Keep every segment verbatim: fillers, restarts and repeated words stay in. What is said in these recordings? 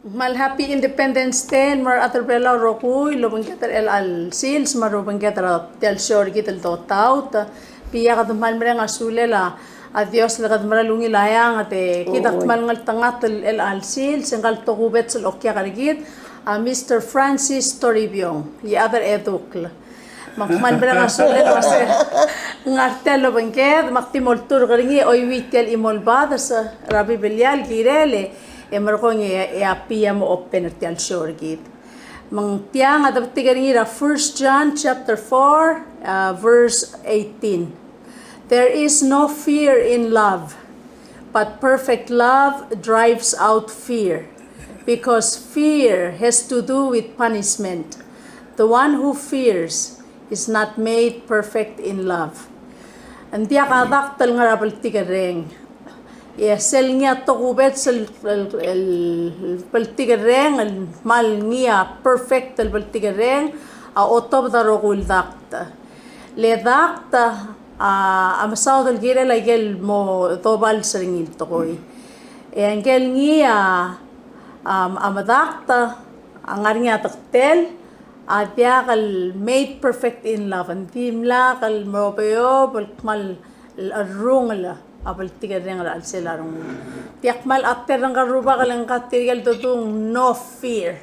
Kmal happy Independence Day el mo er a rechad er a Belau el rokui, el obengked er chelecha el sils, me a obengked er tia el show er kid el Dotaut. Tia kede kmal mereng a sulel a Dios el kede mera el ungil a eanged e kid a kmal ngeltengat el chelecha el sils, e ngka el tokubets el okiak er kid, a Mister Francis Toribiong, e a chad er a edukl. Me ak kmal mereng a sulel el uase ng ngar tia el obengked, me ak di mo olturk er ngii e chuieuii tia el chimo el bades er a Biblia el kirel e, e merekong e, e a Pia a mo open er tia el show er kid. Me ng tiang a debetik er ngii er a First John chapter four, uh, verse eighteen. There is no fear in love, but perfect love drives out fear, because fear has to do with punishment. The one who fears is not made perfect in love. Ng diak a dakt el ngar er a bltikerreng. E sel ngii a tokubets el, el, el bltikerreng, el kmal ngii a perfect el bltikerreng, a otobed a rokui el dakt. Le dakt a, a mesaod el kirel aike el mo dobals er ngii el tekoi. E ngike el ngii a, a, a medakt a ngar er ngii a dektel, a diak el made perfect in love, ng dimlak el mo beob el kmal cherrungel a bltikerreng er a chelsel a rengul. Tia kmal a terreng er a rubak el ngka tirke el dodung no fear.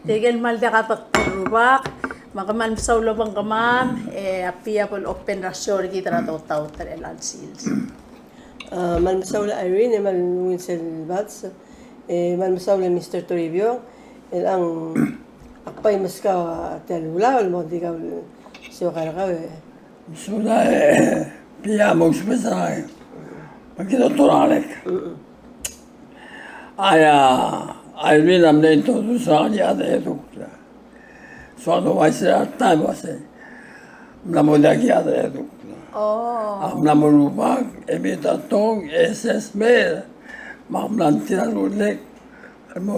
Tirke el kmal diak a dakt el rubak, me kmal mesaul el obengkemam, e a Pia bo el open er a show er kid er a Dotaut er chelecha el sils. A, kmal mesaul a Irene, e kmal ungil sel bades, e kmal mesaul a Mister Toribiong, el ng ak bai meskau a tia el ulau el mo di kau el siokai er kau e. Sulang e Pia, mo ousbech er a, me kid a olturk er ngak. Aia, a Irene a mle introduce er ngii a chad er a edukl. Soak el ouchais er a taem el uasei ng mla mo diak a chad er a edukl. Oh. A mla mo rubak, e mei a tong, e sesmei, me ak mla tir a rulek el mo,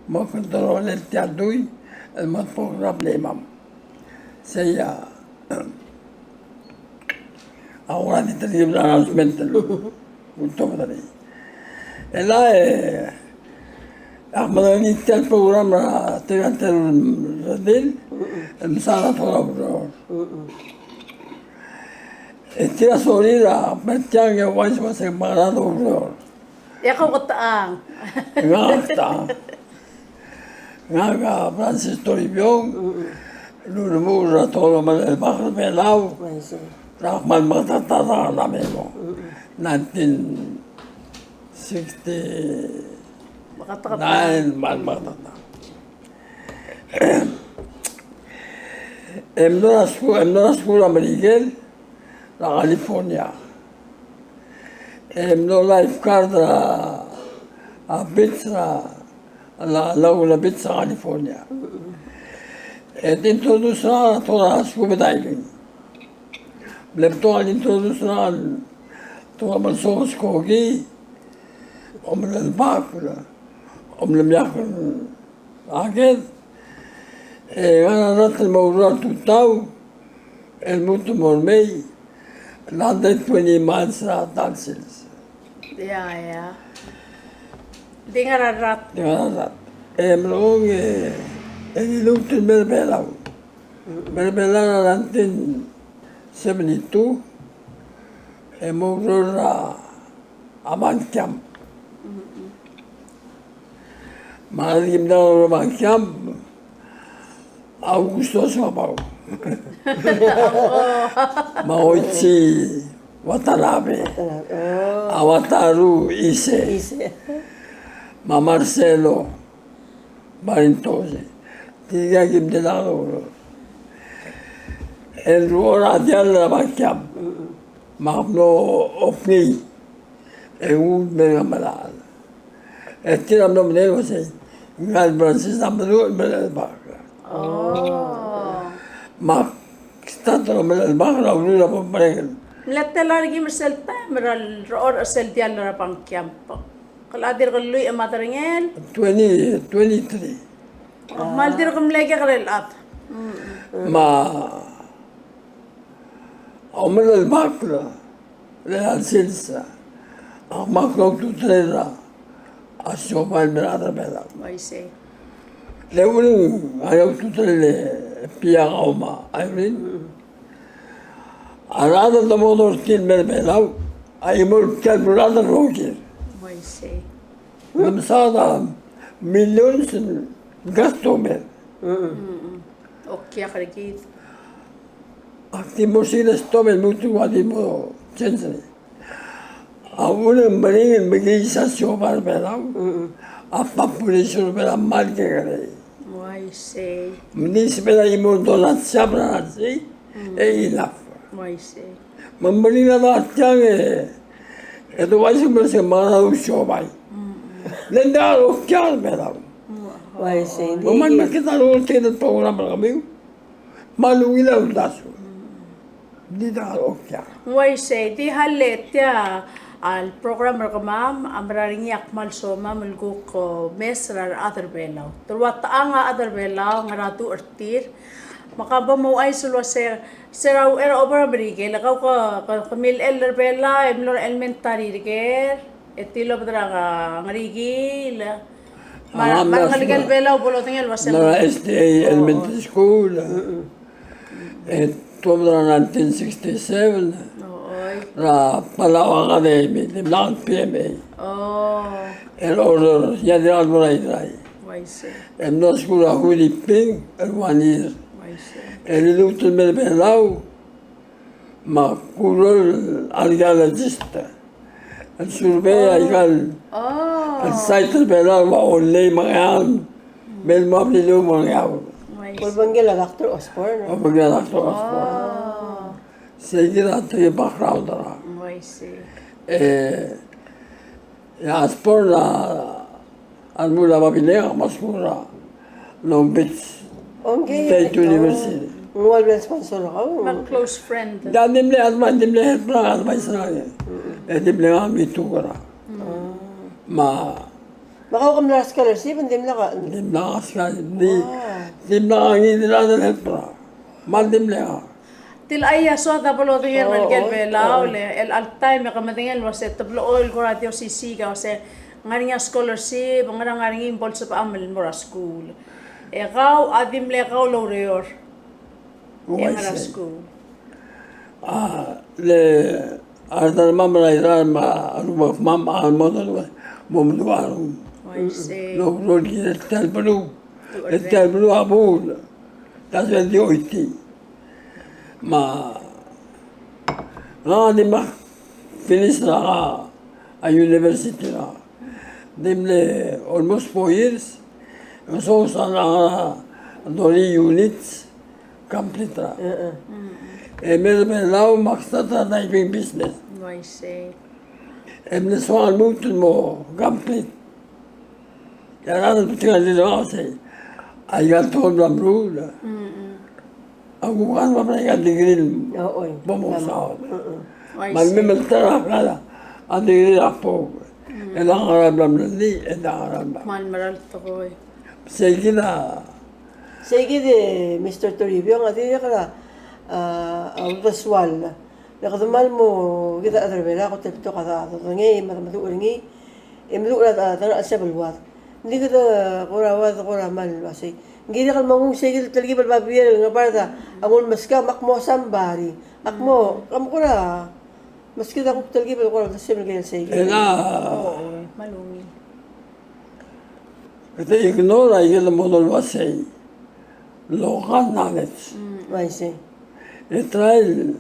mo control er tia el dui el mo program el mei. Sei a, a ua di tir el announcement el ultobed er ngii. E le, e, ak medengei tia el program er a tirka el redil el msa er a tekoi er a ureor. E tir a sorir a mei er tiang e ouchais el uasei ng mla er a ureor. E kau ketechang. Ngak a ketechang. Ngak a Francis Toribiong, el ulemuchel er a tekoi er a omelelebak er a Belau. Er a kmal meketeketang er a mei. Nineteen sixty-nine, kmal meketeketang. E mlo er a skuul, e mlo er a skuul er a Merikel, er a California. E mlo lifeguard er a, a beach er a, a Laguna Beach er a California. E te introduce er ngak a tekoi er a scuba diving. Mle betok el introduce er ngak a tekoi er a mle soam el skoki, omelelebak, omelemiakl. Aked, e, ngar er a rat el mo oureor er a tutau, el lmuut el mo er mei, el hundred twenty miles er a ta el sils. Ia, ia. Di ngar er a rat. Di ngar er a rat. E mlo ong, e, e di lmuut el mei er a Belau. Mei er a Belau er a nineteen seventy-two, e mo oureor er a a Bank Camp. Me a kim dang er a Bank Camp, a Augusto Sabau. Me a Oichi Watanabe. Watanabe, oh. A Wataru Ise. Ise. Me a Marcelo Barintose. Tirka kim diak loureor. El ureor er a diall er a Bank Camp. Me ak mlo obengkii. E ng mei er a Ngermelachel. E tir a mlo medengei el uasei, ngak el Francis a meduch el omelelebak. Oh. Me ak start el omelelebak er a uriul a bo merek. Mle tela er kim er sel taem er a lerechorech er sel diall er a Bank Camp? Ke locha dirk lluich me a derengel? Twenty, twenty-three. Oh, kmal dirk mle kekerei el chad. Me a omelelebak er a chelecha el sils, ak mo klou a ultutelel er a a siobai el mei er a rechad er a Belau. Uaisei. Le uling a ultutelel e Pia Kauma, Irene. A rechad el domodolt el mei er a Belau a chimo el tia el rechad el rokir. Uaisei. Ng mesaod a millions el gasto el mei. Mm-mm. Okiak er kid. Ak di mo sel stob el lmuut el ua di mo change er ngii. A uchul e ng meringel el mekiis a siobai er a Belau, a population er a Belau a mle kekerei. Uaisei. Ng di sebeched el chimo el donat siab er a Russia, e chilaf. Uaisei. Me ng meringel a tiang e, e te uaisei me se mera el siobai. Le ng diak a okiak er a Belau. Uaisei. Me ng mekngit a rokui el program er kemiu. Me a ungil a uldasu. Ng di diak a okiak. Uaisei, di hale tia el program er kemam a mera er ngii a kmal somam el kuk, e, mes er a rechad er a Belau. Te ua techang a chad er a Belau, ngera duch er tir. Me ak bo mouchais el uase, se er a uchei er a obor er a Merikel, e kau ke, ke, ke milechell er a Belau, e mlo er a elementary er ker. E tilobed er a Ngerikiil. Me a, me a rengelekel Belau bo lodengei el uase ng mla er a S D A Elementary School. E tuobed er a nineteen sixty-seven er a Palau Academy, dimlak a P M A. El order, e a dirrek el mo er a Irrai. E mlo skuul er a Huiriping el one year. E liluut el mei er a Belau. Me a kulo el archaeologist el survey aika el site er a Belau el ua Ollei me a Ngeaur, me el mo er a Beliliou me a Ngeaur. Obengkel a Doctor Osborne. Obengkel a Doctor Osborne. Sei kid a tekoi el background er a. E, e a Osborne a a remuul a babilengek me a skuul er a Long Beach State University. Ng ua el sponsor er kau? Me a close friend. Ng di mle, me ng di mle help er a, advisor er ngii. E di mle ngak a mituk er a. Me a. Me kau ke mla er a scholarship, ng di mle ka. Ng di mle ka scholarship, ng di, ng di mle ka ngii di el help er a. Me ng di mle ka. Tia el chais a soad a bo lodengei er a Merikel Belau, le el altaem e ke medengei el uase te blechoel el kora di osisiu el uase ng ngar er ngii a scholarship, ng ngar er ngii a bo lsebecham el mo er a skuul. E kau a di mle kau el oureor. E ngar er a skuul. A, le a rechedemam er a Irrai me a rubak, mam a mo, mo meduch a rengum. Uaisei. Lo, lo, el tia el beluu. El tia el beluu a bul. That's why di oitii. Me a, ngak a dimlak finish er a, a university er a. Di mle almost four years. So sa ng ngar er a thirty units complete er a. E mei er a Belau me ak start er a diving business. Uaisei. E mle soak el lmuut el mo complete. E a rechad a betik a dirrek el uasei, aika el tekoi el mla meruul a kuk ngar er a bab er aika el degree el bo mo saod. Me a mei me a ta er a kuk ngar er a degree er a kuk. E le ng ngar er a bab er a mlellii, e le ng ngar er a bab. Me a mera el tekoi. Sei kid a. Sei kid e Mister Toribiong a dirrek el a, a uldesuel. Le kede kmal mo kid a chad er a Belau, kot el betok a dodengei me a demeduch er ngii, e meduch er a, a, a sebechel el uad. Ng di kede kora uad kora kmal uasei. Ng kirek el mo nguu sei kid el telkib el babier el ngebard a nguu el meskau me ak mo somebody. Ak mo, ke mo kora meskid a kuk telkib el kora uldesuem el kirel sei kid. Ela. Kmal ungil. Kede ignore a ikel mo dmu el uasei local knowledge. Uaisei. E try el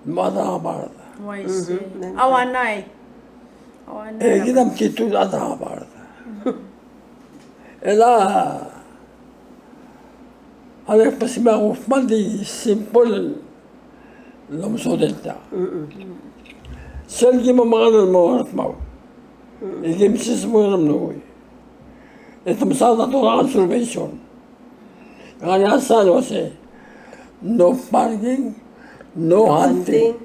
mo chad er a ngebard. Uaisei. Auanai. Auanai. E kid a mtitur el chad er a ngebard. Ela a le kbesmam a kuk kmal di simple el omesodel tia. Sel ki mo mengal el mo er a tmau. E ki msiseb er a mlui. E te mesaod a tokang el surveytion. Ngar er ngii a sign el uasei, no parking, no hunting.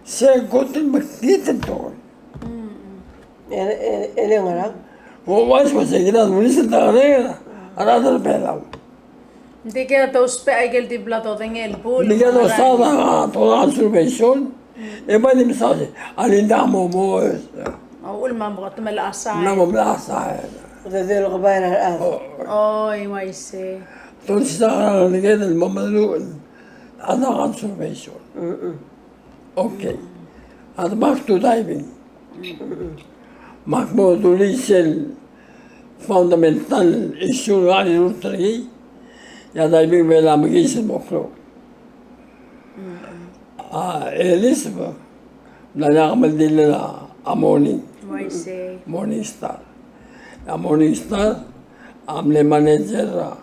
Se kot el mekngit el tekoi. E, e, e le ngerang? Ouchais me se kid a dulii sel dengar er a rechad er a Belau. Ng di kid a dousbech a ikel di bla dodengei el bul. Ng di kid a dousbech a tokang el surveytion. E bai di mesaod a Linda Momo. A uchul me a mo te melechasai. Me a mo melechasai. Te di el kebai er a rechad. O. Oi, uaisei. Te ua se a ngerang el mo meduch a conservation. Mm-mm. Okay. A dmak to diving. Mm-mm. Me ak mo dulii sel fundamental issue el ngar er a rurt er ngii, e a diving a mla mekiis el mo klou. Mm-mm. A Elizabeth, ng mla er ngii a kemeldilel a Morning. Uaisei. Morning Star. A Morning Star a mle manager er a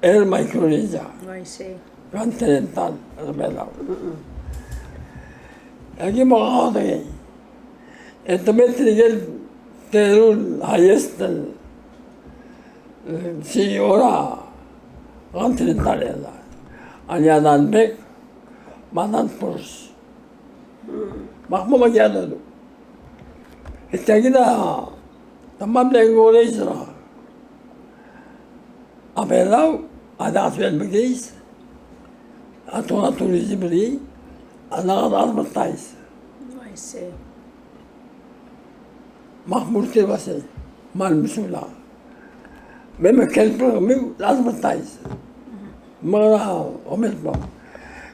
Air Micronesia. Uaisei. Continental er a Belau. Mm-mm. E aki mo kaodengei. E te mei tirke el teru el highest el CEO er a Continental Airlines. A ngii a Dan Beck me a Dan Purse. Me ak mo mekii a dodu. E tia kid a, te mle encourage er a Belau a diak a sebechel mekiis a tourism er ngii a diak a advertise. Uaisei. Me ak mo er tir el uasei, me a lmuut el, me me help er kemiu el advertise. Me a omes me,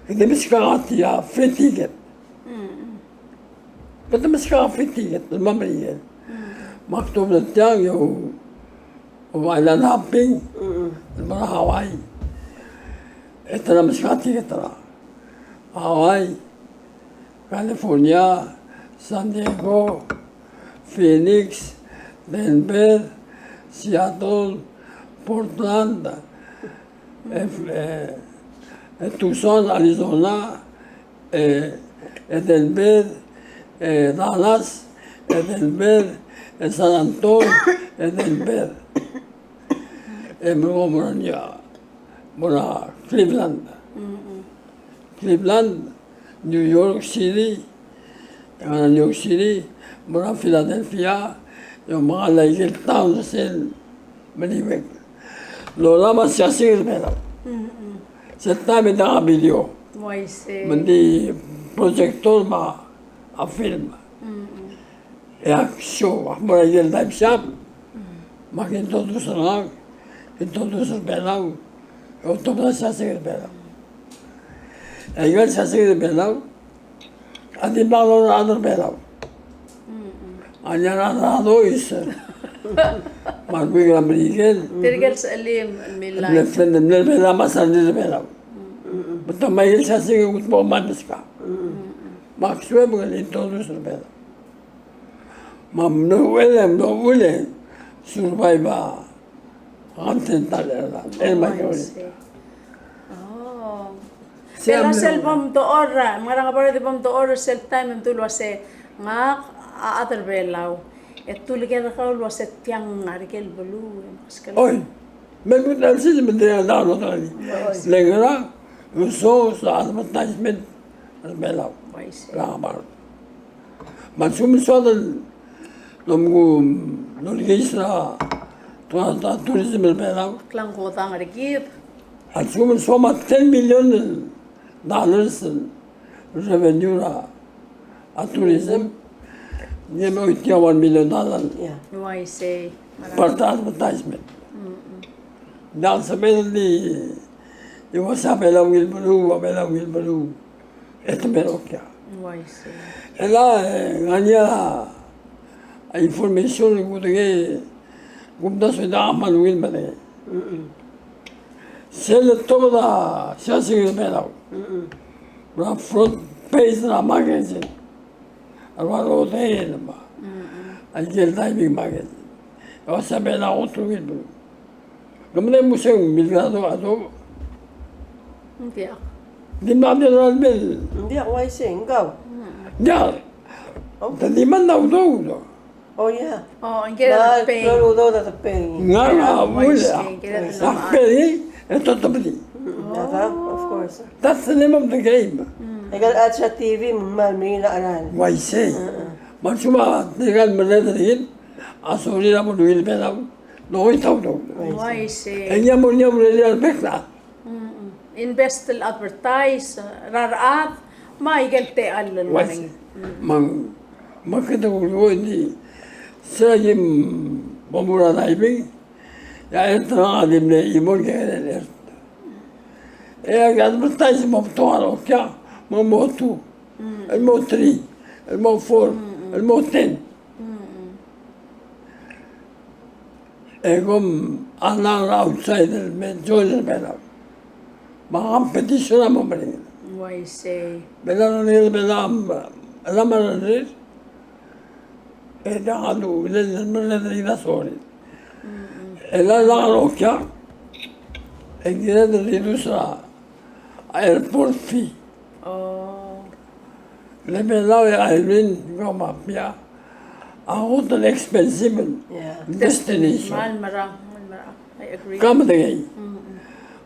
e te meskak a tia free ticket. Mm. Me te meskak a free ticket el mo er a Merikel. Mm. Me ak tuobed er tiang e ou, ou island hopping. Mm. El mo er a Hawaii. E te meskak a ticket er a Hawaii, California, San Diego, Phoenix, Denver, Seattle, Portland, e, e, e Tucson, Arizona, e, e Denver, e Dallas, e Denver, e San Antonio, e Denver. E mo er a, mo er a Cleveland. Mm-mm. Cleveland, New York City, e ngar er a New York City, mo er a Philadelphia, e omengal a ikel town er sel meliuekl. Lola me a siasing er a Belau. Mm-mm. Sel taem e ng diak a video. Uaisei. Me ng di projector me a film. Mm-mm. E ak show, ak mo er a ikel dive shop, me ak introduce er ngak, introduce er a Belau, e otobed a siasing er a Belau. E aike el siasing er a Belau a dimlak lorechad er a Belau. Mm-mm. A ngii a rechad er a Dois me a rebuik er a Merikel. Tirke el sechelim el millai. Mle friend, mle Belau me a sandei er a Belau. Mm-mm. Me te mei aike el siasing e kuk mo meskak. Mm-mm. Me ak suebek el introduce er a Belau. Me a mlo uchul e, mlo uchul e survive a Continental Airlines, el Micronesia. Oh. Sel a sel bo mdechor, me a ngar er a ngebard e di bo mdechor er sel taem e mdu el uase ngak a chad er a Belau. E te uleker er kau el uase tiang a ngar er ker el beluu. Oi, me lmuut el sils me ng di a download er ngii. Oi. Le ngerang, e source er a advertisement er a Belau. Oi, sei. Er a ngebard. Me a lsekum ng soad el, lomkuk, lolekoi er a, a tourism er a Belau. Klang kodang er kid. A lsekum ng soam a ten million dollars el revenue er a, a tourism, ng di me oitii a one million dollar. Yeah. Uaisei. Part er a advertisement. Mm-mm. Ng diak el sebechel el di, e uase a Belau ungil beluu, a Belau ungil beluu. E te mei er a okiu. Uaisei. E le, e, ngar er ngii a information el kudengei, kumdasu e diak a kmal ungil el medengei. Mm-mm. Sel letobed a siasing er a Belau. Mm-mm. Er a front page er a magazine. A rua rodei el ma. Mm-mm. Aike el diving magazine. E uase a Belau a kot el ungil beluu. Ke mle mo sei ng milkar a dobo, a dobo. Ng diak. Ng di mla di el mei. Ng diak, uaisei, ng kau. Ng diak. Oh. Te di mla udoud. Oh, yeah. Oh, ng kired el pay. Ng kired el pay. Ngar er a uchul a, uaisei, ng kired el pay, e te otobedii. Mm, yeah, that, of course. That's the name of the game. Mm. Aike el chad er a T V, me ng kmal mei er a cheral. Uaisei. Mm-mm. Me a lsekum a tirka el merreder er kid a sorir a beluu er a Belau. Ng di ta udoud. Uaisei. E ngii a mo er ngii a urerir a rebek el chad. Mm-mm. Invest el advertise er a rechad me aike el techall el ngar er ngii. Mm. Me ng Me kede kuk di, se er a ki mo er a diving, e a chert er ngak a di mle chimo el kekerei el chert. E aki advertise el mo betok a rokiak, me ng mo two, el mo three, el mo four, el mo ten. E kom a ngar er a outside el me join er a Belau. Me a competition a mo meringel. Uaisei. Belau, a rengrir er a Belau, a mla meringel. E diak a du, le, le, le, le, le, sorry. E a, a rokiak, e kired el reduce er a airport fee. Oh. Le Belau e a Irvine, kom a Apia, a kot el expensive destination. Mal merang, mal merang. I agree. Ka medengei.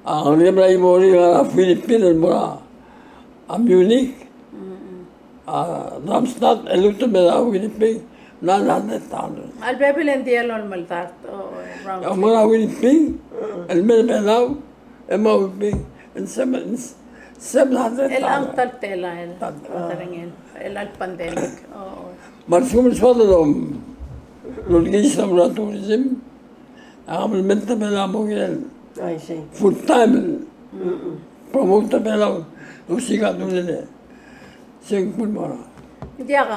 A, ng di mla mo er a Philippines, el mo er a Munich, a Darmstadt, e lmuut el mei er a Winnipeg, nine hundred dollars. A lebebil e ng diak el olemolem el dart. Oh, oh, round trip. A mo er a Winnipeg, el mei er a Belau, e mo Winnipeg, ng seven, seven hundred dollars. El ang tal tela el, tal tela. Terengel, el a pandemic. Oh, oh. Me a lsekum ng soad el, el okiis er a tourism, a kabelment er a Belau a mo kirel full time el promote er a Belau, el osiik a dulele. Sel kmo ng mera. Diak,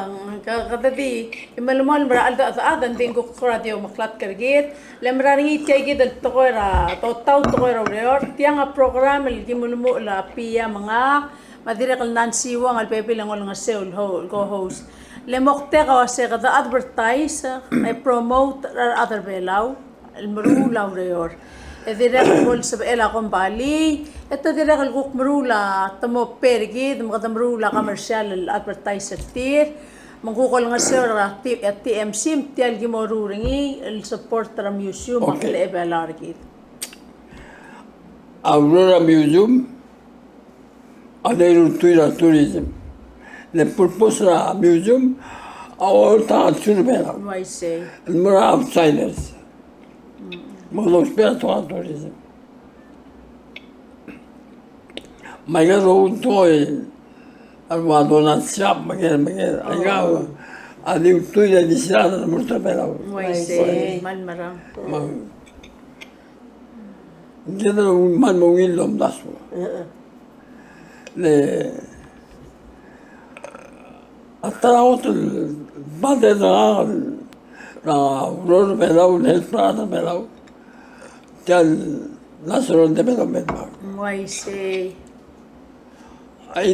ke, kede di melemolem er a cheldechedechad, e ng di kuk kora di omeklatk er kid, le mera er ngii tia kid el tekoi er a, totau tekoi er a ureor, tiang a program el ki melemolem a Pia me ngak, me a dirrek el Nancy Wong a lebebil e ng olengeseu el ho-, el co-host. Le moktek a uase kede advertise, e promote er a rechad er a Belau el meruul a ureor. E dirrek el bo el sebechel a kombalii, e te dirrek el kuk meruul a te mo pay er kid, me kede meruul a commercial el advertise er tir, me ng kuk olengeseu er a T-, a T M C, me tia el ki mo ruul er ngii el support er a museum, me a klebelau er kid. A ureor er a museum, a di ultuil er a tourism. Le purpose er a museum a oltak a culture er a Belau. Uaisei. El mo er a outsiders. Me ng ousbech a tekoi er a tourism. Me aika el rokui el tekoi el ua donut shop, me a ker, me a ker. Aika a di ultuil er a di sel mo er a Belau. Uaisei. Mal merang. Me ng kired el kmal mo ungil el omdasu. Le a ta er a kot el budget er a, er a ureor er a Belau, el help er a rechad er a Belau, tia el National Development Bank. Uaisei. Ai,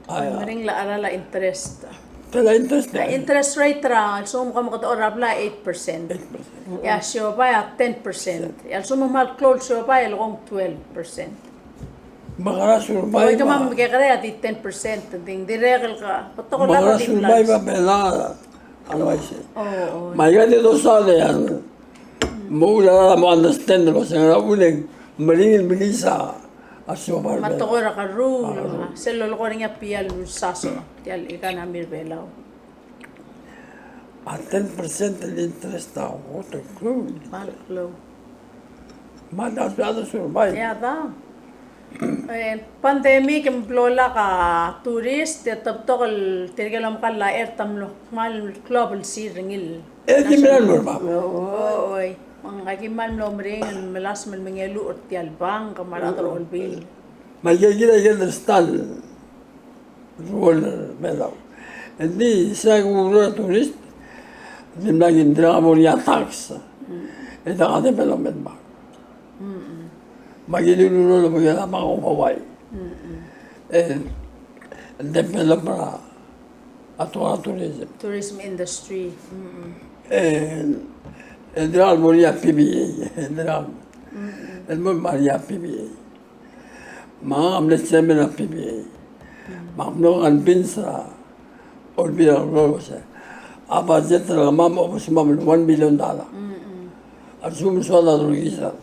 ai, meringel a cheral a interest. Tia el interest. A interest rate er a, a lsekum kom kede orabla, eight percent. Eight percent. E a siobai a ten percent. E a lsekum kmal klou el siobai, e le kong twelve percent. Me a ngera sulbai? Oi, kemam a mekekerei a di ten percent, ng di dirrek el ka, betok el, me a ngera sulbai me a Belau a uaisei. Oh, oh. Me aika di dosaod e a, mo ula mo understand el uase ng ngera uchul e ng meringel el mekiis a siobai er a Belau. Me a tekoi er a kerruul, sel lolekoi er ngii a Pia el ulsaso, tia el economy er a Belau. A ten percent el interest a kot el klou. Mal klou. Mal a, a, a, bai. Ia da. E, pandemic e ng mlo lak a tourist, e te betok el tirke el omekall a chert a mlo kmal klou a blsir er ngii el. E di mla mo er bab. Oi. Me ng aki kmal mlo meringel el melasem el mengeluch er tia el bank me a rechad er a olbiil. Me aike kid a ikel understand el role er a Belau. Engdi se er a kureor er a tourist, dimlak, ng dirkak bo er ngii a tax. E diak a development bank. Me aki di ureor el bo er a Bank of Hawaii. E develop er a, a tou-, a tourism. Tourism industry. E, e dirkak bo er ngii a P B A. E dirkak. E mo er ngii a P B A. Me a mle chairman er a P B A. Me ak mlo convince er a Olbiil er a Kelulau el uase a budget er kemam a obeskemam el one million dollar. A lsekum ng soad a dolekisel,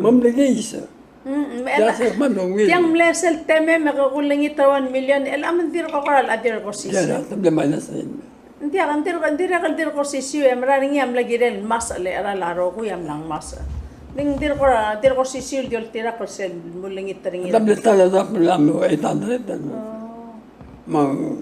me mle case. Tiang mle sel temem e ke kulengit er a one million, el a me ng dirk kora el a dirk osisiu. Te mle minus er ngii. Ng diak, ng dirk, ng dirrek el dirk osisiu, e mera er ngii a mla kirel el ngmasech, le cheral a rokui a mla ngmasech. Ng dirk, dirk osisiu el di oltirakl er sel mulengit er ngii. Ng mle ta el dap el mlo eight hundred. Me ng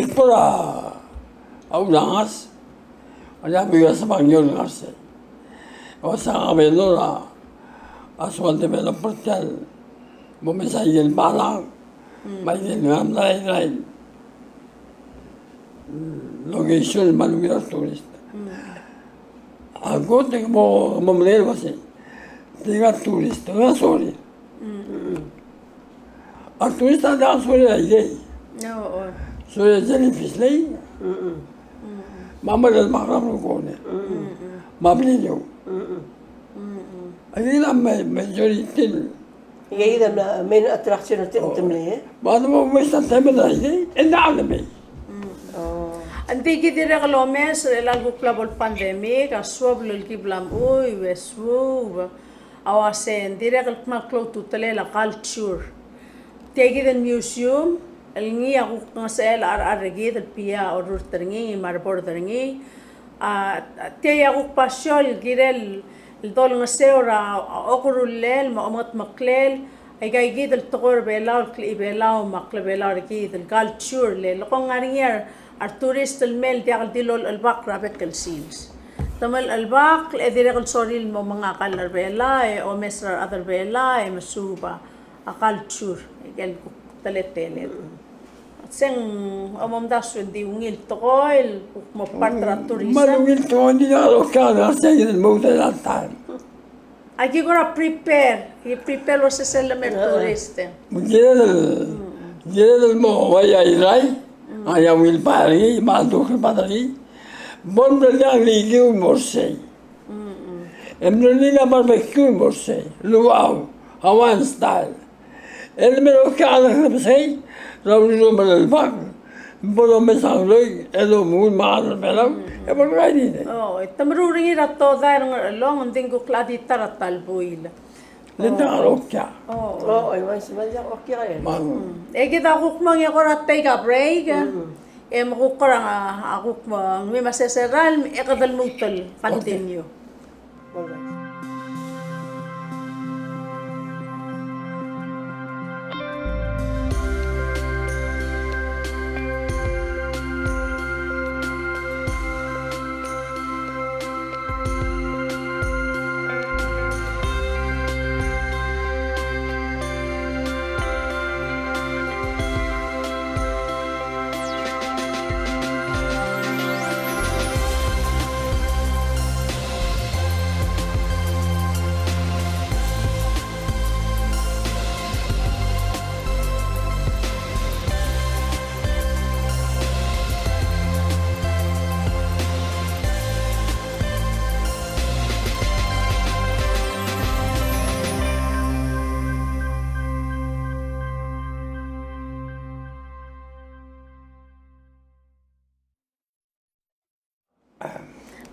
Director a, a Ulangas, a ia me a Sebangiol Ngarse. O sa a Belor a, a soal developer tia el mo mesa ikel balang, me a ikel ngar er a, er a location me a lungil a tourist. A kot e ke mo, mo melekoi el uasei, tirka el tourist, a sorir. A tourist a diak sorir a ikei. Sorir a Jellyfish Lake. Me a Merrell Marram el kone. Me a Beliliou. Aikei a ma-, majority el Ikei a main attraction er tir el temle, e? Ba de mo waste a time er a ikei, e ng diak lemei. Ng di kid dirrek el omes er a kuk bla bo el pandemic, a suobel el ki bla mui, e suub, a uase ng dirrek el kmal klou a ultutelel a culture. Tia kid el museum, el ngii a kuk ngesechel a rechad er kid el bia orrurt er ngii, me a reboard er ngii, A, tia a kuk basio el kirel el dolengeseu er a okerullel me a omengetmeklel Aika kid el tekoi er a Belau, el klechibelau me a klebelau er kid el culture, le lekong ngar er ngii a re tourist el mei el diak el di lolechelbakl er a bek el sils. Te melechelbakl e dirrek el sorir el mo menga a kall er a Belau, e omes er a rechad er a Belau, e mesuub a culture, aike el kuk teletelel. Se ng omomdasu e ng di ungil tekoi el kuk mo part er a tourism. Me a ungil tekoi, ng di a lokiak el ngar er sei el mo er a taem. Aki kora prepare, aki prepare el uase sel leme a tourist. Me kired el, kired el mo uai a Irrai, a ia ungil bai er ngii, me a duk el bai er ngii. Bo mrellii a ngelikiu el mo er sei. E mrellii a barbecue el mo er sei. Luau, Hawaiian style. El me lokiak a klebesei er a uriul el mo er a Belau, bo lomes a ngloi, e domuchel me a rechad er a Belau, e bo lkainit. O, e te meruul er ngii er a todai er a Ngerchelong, ng di kuk locha di ta er a ta el buil. Le ng diak lokiak. O, o, e uaisei me ng diak lokiak e. Me ng. E kid a kuk mo ngii e kora take a break, e me kuk kora a kuk mo ngii me a sesei er a, e kede lmuut el continue. All right.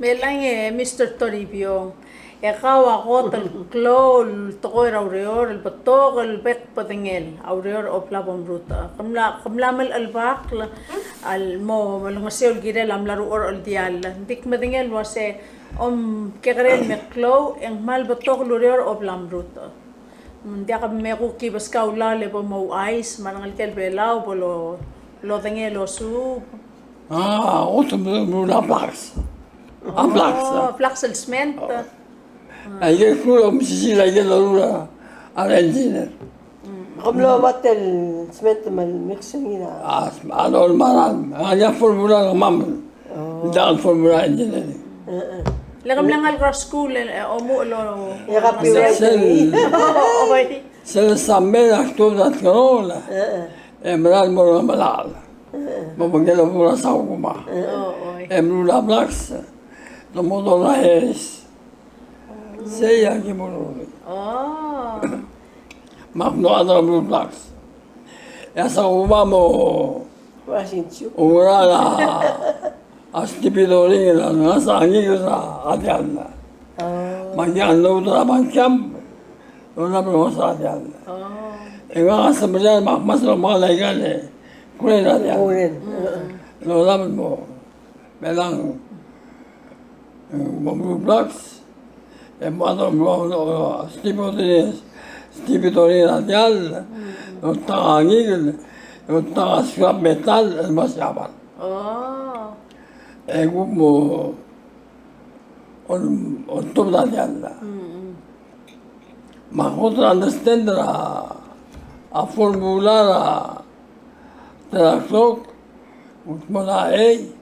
Me ng, e, Mister Toribiong, e kau a kot el klou el tekoi er a ureor el betok el bek el bedengel a ureor a oblab omrutech. Ke mla, ke mla melechelbakl el mo, mo olengeseu el kirel a mla er a uchei el diall. Ng di kmedengei el uase, om kekerei el me klou, e ng kmal betok el ureor a oblab omrutech. Ng diak me kuk ki beskau el llach e bo mouchais, me a rengelekel Belau bo lo, lodengei el osuub. A, otem el meruul a blaks. A blaks, a. Blaks el sment. Aike el klou el mesisiich er aike el loruul a re engineer. Kom lo metal sment me a mixing er a. A, a loruul me a ralm. A, a formula er kemam. Ng diak el formula er a engineering. Le ke mla ngalek er a skuul e omuchel el. Sel, sel summer er a tuobed er a tkerol, e mera el mo er a Ngemelachel. Mo obengkel a bo er a Sakuma. E meruul a blaks. Te mo dodengei a Harris. Sei a ki meruul. Me ak mlo chad er a meruul blaks. E a Sakuma mo oungerachel a stevedoring el ngasech a ngikel er a diall. Me aki a noud er a bank camp, lolab el ngasech a diall. E ngak a semeriar me ak mas lomeklou aika el crane er a diall. Lolab el mo, me ng, e, mo meruul blaks. E mo a do mo, mo, stevedoring, stevedoring er a diall, oltak a ngikel, oltak a scrap metal, el mo siabal. E kuk mo, ol, oltobed a diall. Me ak kot el understand er a, a formula er a, Tera klok, kuk mo er a ei,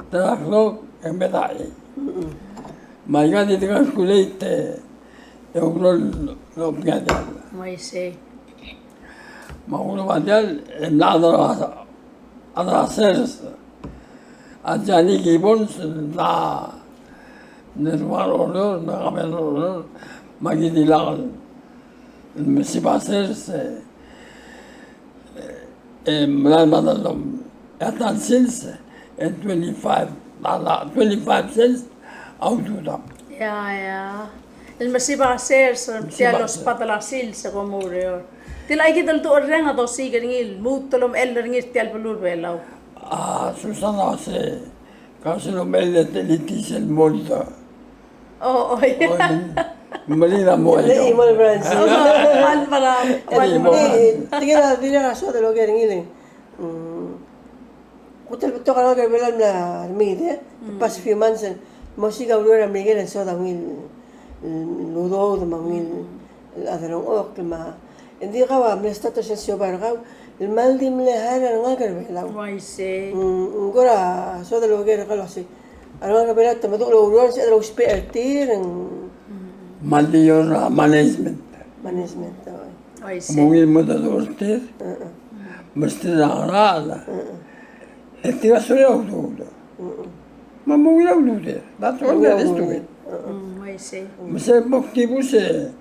tera klok, e ng mei er a ei. Me aika di te calculate, e oureor el obengkel a diall. Me a sei. Me a ulebengelel, e mla chad er a, chad er a sers. A Johnny Gibbons, el mla, mle rubak er a Oreor, me a kabel er a Oreor, me aki di lak el, el mesib a sers, e, E mla, mla, mla, e a ta el sils, e twenty-five, a, a, twenty-five cents a ultuil. Ia, ia. El mesib a sers, tia el ousbech el sils, e kom oureor. Tia el aike el ducherreng a dosiik er ngii, el lmuut el omechell er ngii er tia el beluu er a Belau. A, Susan a se, ka se el omechell e te litis el mold. O, o, ia. O, Meringel a mo. Meringel a mo el branch. Mal, mal, mal. Tirke el dirrek el soad el oker er ngii. Mm. Kuk ta el betok a rengak er a Belau el mla remeid, e. The past few months, el mo osiik a ureor er a Merikel e ng soad a ungil el udoud me a ungil el chad er a ongchokl me a. Ng di kau a mle start er sel siobai er kau el mal di mle hire a rengak er a Belau. Uaisei. Mm, ng kora soad el oker er kau el uasei a rengak er a Belau te meduch el oureor, se el ousbech er tir, ng. Mal di ureor er a management. Management, oi. Uaisei. Me a ungil mo meduch er tir. Mm, mm. Mesterir a ngerachel. Mm, mm. E tir a sorir a udoud. Mm, mm. Me a mo ungil a udoud. That's all there is to it. Mm, mm, uaisei. Me sel bo kdibus e,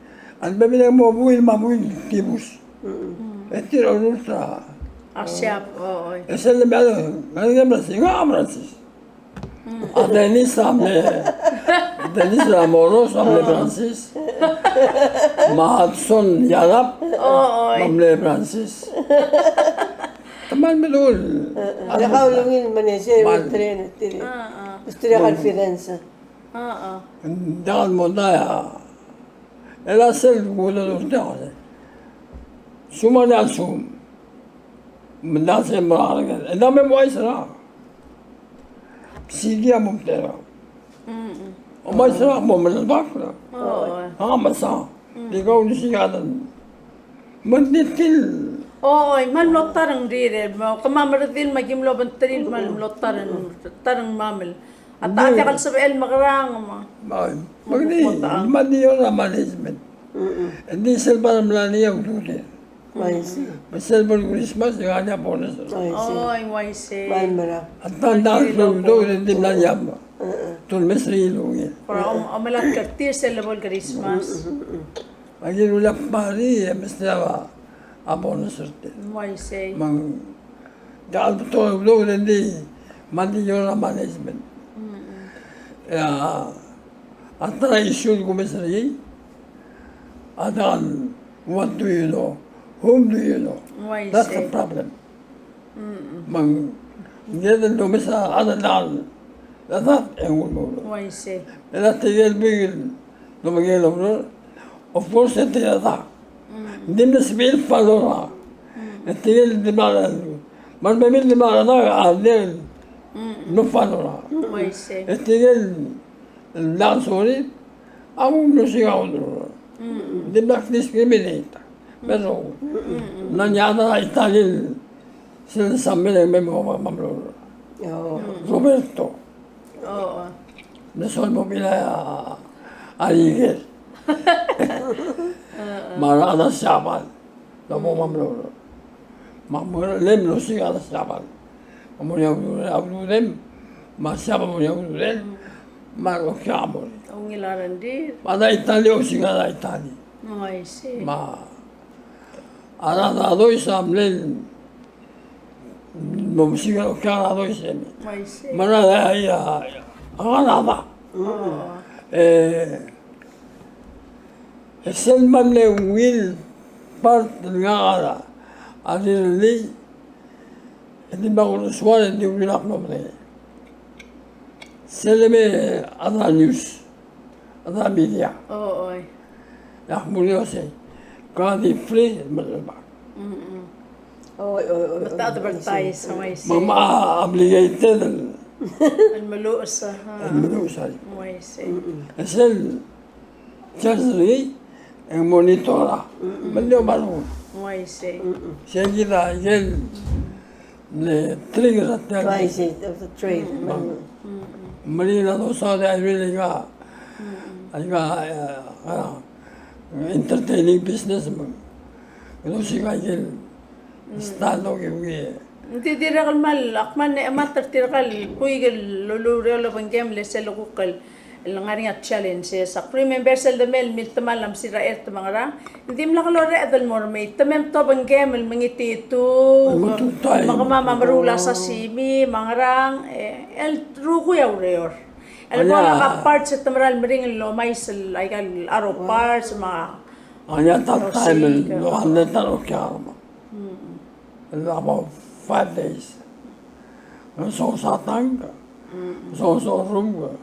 a lebebil e ng mo buil me a buil el kdibus. Mm, mm. E tir a orrurt er a. A siab, o, oi. E sel lemeoud, ng ngar er ngii a Francis, ngak a Francis. Mm. A Dennis a mle, Dennis Matamoros a mle Francis. Me a Hudson Yalap, o, oi, a mle Francis. Te mal meduch. E, e. Diak a ungil manager, mal trainer, tir. A, a. Mesterir a confidence. A, a. Diak el mondai a. E le sel kuk udoud er tir a. Sumang a sum. Me ng diak sel mo er a renged. E ng diak me mo uaisei er a. Sel a mo mtera. Mm, mm. Mo uaisei er a mo melebak er a. O, o. A, mesa. Mm. Di kau di sikaden. Me ng di tir. O, oi, mal mlo ta er ngii er, me kemam a redil me ki mlo obengterir, mal mlo ta er, ta er ngii a mamel. A ta, a diak el sebechel el mekerang me. Bai. Me ng di, me ng di ureor er a management. Mm, mm. Ng di sel bo er a mla er ngii a ududir. Uaisei. Me sel bo el Christmas e ng ngar er ngii a bonus. Uaisei. Oi, uaisei. Mal mera. A ta, a ta el udoud e ng di mla er ngii a. Mm, mm. Te omes er ngii el ungil. Kora om, omelak er tir sel bo el Christmas. Mm, mm, mm, mm. Aki rullii a party e mesterir a bonus er tir. Uaisei. Me ng diak el betok el udoud e ng di, mal di ureor er a management. Mm, mm. E a, a ta er a issue el kumes er ngii, a diak el what do you know? Whom do you know? Uaisei. That's the problem. Mm, mm. Me ng, ng kired el domes a, a, a, a, a, a, e ng ulemuchel. Uaisei. E a tirke el buik el domekngel a ureor, of course, e tirke el, mm, ng di mle sebechir el follow er a. Mm. E tirke el di mle, me a rebebil di mle, a, a, di mle follow er a. Uaisei. E tirke el, el diak sorir, a mlo osiik a udoud. Mm, mm. Ng dimlak discriminate. Me a rokui. Mm, mm, mm. Ng ngar er ngii a Italian, sel Samuel e ng mei me a mlo. O. Roberto. O, o. Ng soal mo bilai a, a Iker. O, o. Me a rechad er a Siabal. Ng mo mlo. Me a mo er a lem el osiik a rechad er a Siabal. Me a mo er a udoud, a udoud er a lem. Me a Siabal a mo er a udoud er a lem. Me a rokui a mo er a. Ungil a rengrir. Me a Itali a osiik a Itali. Uaisei. Me a rechad er a Dois a mle mo mesiik a rokui a rechad er a Dois e. Uaisei. Me a rechad er a, a, a Kanada. O. E, e sel mle ungil part el ngak a, a rirellii, e di mle ko er a soal e di ungil a mlo merek. Sel leme a rechad er a news, a rechad er a media. O, oi. Ak mo er ngii el uasei, ke di free, me a, mm, mm. Oi, oi, oi, oi. Advertise, uaisei. Me a obligated el meluches, a. El meluches a. Uaisei. Mm, mm. E sel charge er ngii, e ng monitor a. Mm, mm. Me ng di omarur. Uaisei. Mm, mm. Sei kid a ikel mle trigger er a tia el. Uaisei, of the trade. Mm, mm. Me ng di a dosaod e a ikel, mm, aika, e, a, entertaining business me ng di osiik a ikel style el okiu. Ng di dirrek el kmal, ak kmal mle chemat er tirka el buik el ulureor el obengkem el sel kuk el el ngar er ngii a challenges. Ak remember sel demei el miltemall a msir a chert me a ngerang, ng dimlak lorreched el mo remei. Te mei me te obengkem el mengitituu, me kemam a meruul a sashimi, me a ngerang, e, el rokui a ureor. El bo lak a parts e te mera el meringel el omais el aika el auto parts, me a. Ngar er ngii a ta el taem el, lo, a le ta el okiu a remo. Mm. About five days. Ng sosa a tangk, mm, sosa a room,